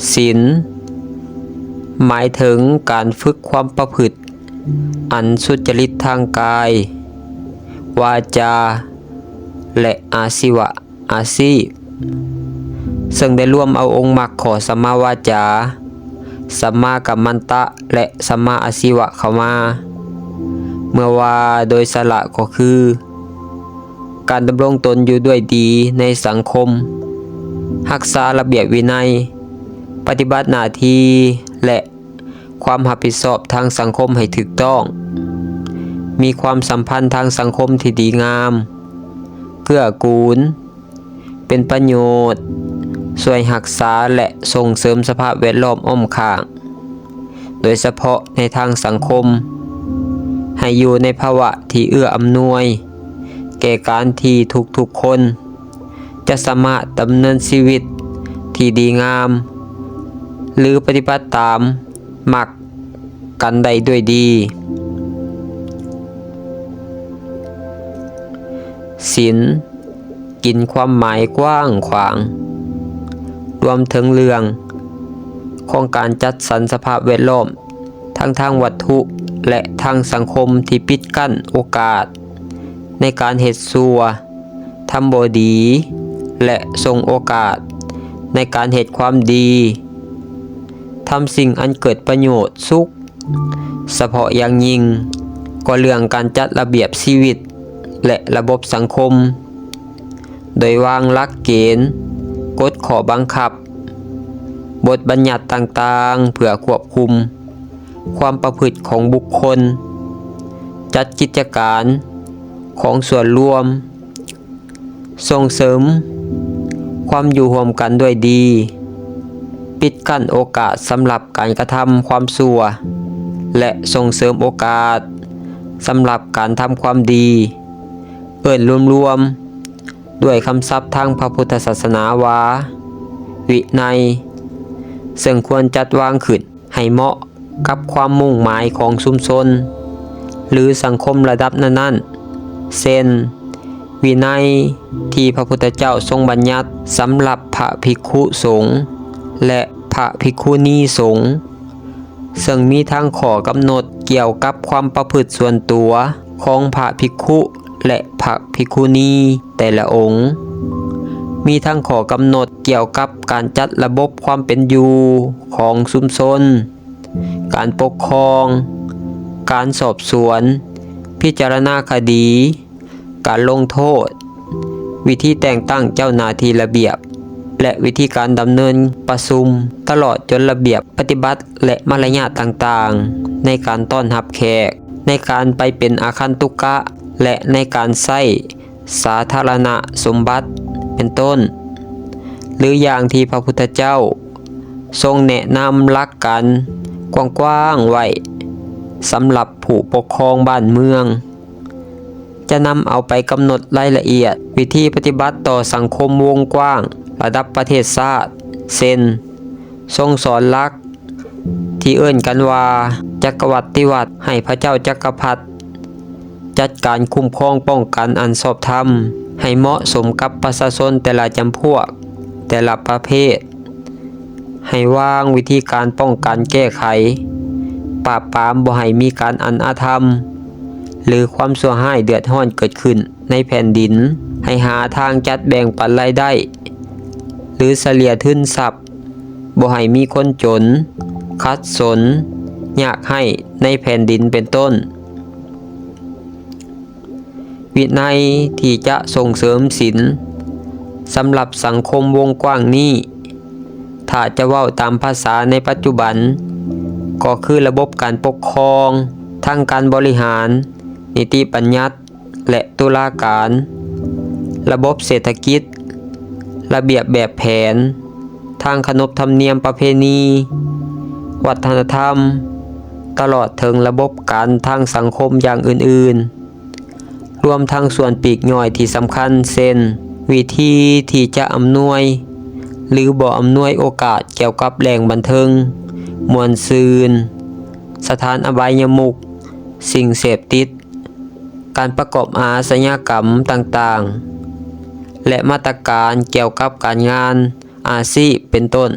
ສິນ ໝາຍເຖິງການຝຶກຄວາມປະພຶດອັນສຸດຈະລິດທາງກາຍ, ວາຈາ ແລະ ອາຊີວະ ອາຊີບ, ເຊິ່ງໄດ້ລວມເອົາອົງມັກຂໍ້ສຳມາວາຈາ, ສຳມາກັມມັນຕະ ແລະ ສຳມາອາຊີວະເຂົ້າມາ. ເມື່ອວ່າໂດຍສະຫຼະກໍຄື ການດຳລົງຕົນຢູ່ດ້ວຍດີໃນສັງຄົມ, ຮັກສາລະບຽບວິໄນ, ປະຕິບັດໜ້າທີ່ ແລະ ຄວາມຮັບຜິດຊອບທາງສັງຄົມໃຫ້ຖືກຕ້ອງ, ມີຄວາມສຳພັນທາງສັງຄົມທີ່ດີງາມ, ເກື້ອກູນ, ເປັນປະໂຫຍດ, ຊ່ວຍຮັກສາ ແລະ ສົ່ງເສີມສະພາບແວດລ້ອມອ້ອມຂ້າງ, ໂດຍສະເພາະໃນທາງສັງຄົມ, ໃຫ້ຢູ່ໃນພາວະທີ່ເອື້ອອຳນວຍແກ່ການທີ່ທຸກໆຄົນຈະສາມາດດຳເນີນຊີວິດທີ່ດີງາມ ຫຼື ປະຕິບັດຕາມມັກກັນໄດ້ດ້ວຍດີ. ສິນ ກິນຄວາມໝາຍກວ້າງຂວາງ, ລວມເຖິງເລື່ອງຂອງການຈັດສັນສະພາບແວດລ້ອມ ທັງທາງວັດຖຸ ແລະ ທາງສັງຄົມທີ່ປິດກັ້ນໂອກາດໃນການເຮັດຊົ່ວ, ທຳບໍ່ດີ ແລະ ສົ່ງໂອກາດໃນການເຮັດຄວາມດີ, ທຳສິ່ງອັນເກີດປະໂຫຍດສຸກ ສະເພາະຢ່າງຍິ່ງກໍເລື່ອງການຈັດລະບຽບຊີວິດ ແລະ ລະບົບສັງຄົມ, ໂດຍວາງຫຼັກເກນ, ກົດຂໍ້ບັງຄັບ, ບົດບັນຍັດຕ່າງໆ ເພື່ອຄວບຄຸມຄວາມປະພຶດຂອງບຸກຄົນ, ຈັດກິດຈະການຂອງສ່ວນລວມ, ສົ່ງເສີມຄວາມຢູ່ຮ່ວມກັນດ້ວຍດີ, ປິດກັ້ນໂອກາດສຳລັບການກະທຳຄວາມຊົ່ວ ແລະ ສົ່ງເສີມໂອກາດສຳລັບການທຳຄວາມດີ, ເອີ້ນລວມໆດ້ວຍຄຳສັບທາງພະພຸດທະສາສະໜາວ່າ ວິໄນ, ເຊິ່ງຄວນຈັດວາງຂຶ້ນ ໃຫ້ເໝາະກັບຄວາມມຸ່ງໝາຍຂອງຊຸມຊົນ ຫຼື ສັງຄົມລະດັບນັ້ນໆ ເຊັ່ນ ວິໄນທີ່ພະພຸດທະເຈົ້າຊົງບັນຍັດສຳລັບພະພິກຂຸສົງ ແລະ ພະພິກຂຸນີສົງ, ເຊິ່ງມີທັງຂໍ້ກຳນົດກ່ຽວກັບຄວາມປະພຶດສ່ວນຕົວຂອງພະພິກຂຸ ແລະ ພະພິກຂຸນີແຕ່ລະອົງ, ມີທັງຂໍ້ກຳນົດກ່ຽວກັບການຈັດລະບົບຄວາມເປັນຢູ່ຂອງຊຸມຊົນ, ການປົກຄອງ, ການສອບສວນ, ພິຈາລະນາຄະດີ, ການລົງໂທດ, ວິທີແຕ່ງຕັ້ງເຈົ້າໜ້າທີ່ລະບຽບ ແລະ ວິທີການດຳເນີນປະຊຸມ, ຕະຫຼອດຈົນລະບຽບປະຕິບັດ ແລະ ມາລະຍາດຕ່າງໆ ໃນການຕ້ອນຮັບແຂກ, ໃນການໄປເປັນອາຄັນຕຸກະ ແລະ ໃນການໃຊ້ ສາທາລະນະສົມບັດ ເປັນຕົ້ນ ຫຼື ຢ່າງທີ່ພະພຸດທະເຈົ້າຊົງແນະນຳຫຼັກການກວ້າງໆໄວ້ສຳລັບຜູ້ປົກຄອງບ້ານເມືອງ, ຈະນຳເອົາໄປກຳນົດລາຍລະອຽດວິທີປະຕິບັດຕໍ່ສັງຄົມວົງກວ້າງລະດັບປະເທດຊາດ ເຊັ່ນ ຊົງສອນຫຼັກ ທີ່ເອີ້ນກັນວ່າຈັກກະວັດຕິວັດ ໃຫ້ພະເຈົ້າຈັກກະພັດຈັດການຄຸ້ມຄອງປ້ອງກັນອັນຊອບທຳ ໃຫ້ເໝາະສົມກັບປະຊາຊົນແຕ່ລະຈຳພວກ, ແຕ່ລະປະເພດ, ໃຫ້ວາງວິທີການປ້ອງກັນແກ້ໄຂ, ປາບປາມບໍ່ໃຫ້ມີການອັນອາທຳ ຫຼື ຄວາມຊົ່ວຮ້າຍເດືອດຮ້ອນເກີດຂຶ້ນໃນແຜ່ນດິນ, ໃຫ້ຫາທາງຈັດແບ່ງປັນລາຍໄດ້ ຫຼື ສະເລ່ຍທຶນຊັບ ບໍ່ໃຫ້ມີຄົນຈົນ, ຂັດສົນ, ຍາກໄຮ້ໃນແຜ່ນດິນເປັນຕົ້ນ. ວິໄນທີ່ຈະສົ່ງເສີມສິນສຳລັບສັງຄົມວົງກວ້າງນີ້, ຖ້າຈະເວົ້າຕາມພາສາໃນປັດຈຸບັນ, ກໍຄືລະບົບການປົກຄອງ, ທັງການບໍລິຫານ, ນິຕິບັນຍັດ ແລະ ຕຸລາການ, ລະບົບເສດຖະກິດ, ລະບຽບແບບແຜນ, ທາງຂະໜົບທຳນຽມປະເພນີ, ວັດທະນະທຳ, ຕະຫຼອດເຖິງລະບົບການທາງສັງຄົມຢ່າງອື່ນໆ, ລວມທັງສ່ວນປີກຍ່ອຍທີ່ສຳຄັນ ເຊັ່ນ ວິທີທີ່ຈະອຳນວຍ ຫຼື ບໍ່ອຳນວຍໂອກາດກ່ຽວກັບແຫຼ່ງບັນເທີງ, ມ່ວນຊື່ນ, ສະຖານອະບາຍຍະມຸກ, ສິ່ງເສບຕິດ, ການປະກອບອາຊະຍາກຳຕ່າງໆ ແລະ ມາດຕະການກ່ຽວກັບການງານອາຊີບເປັນຕົ້ນ.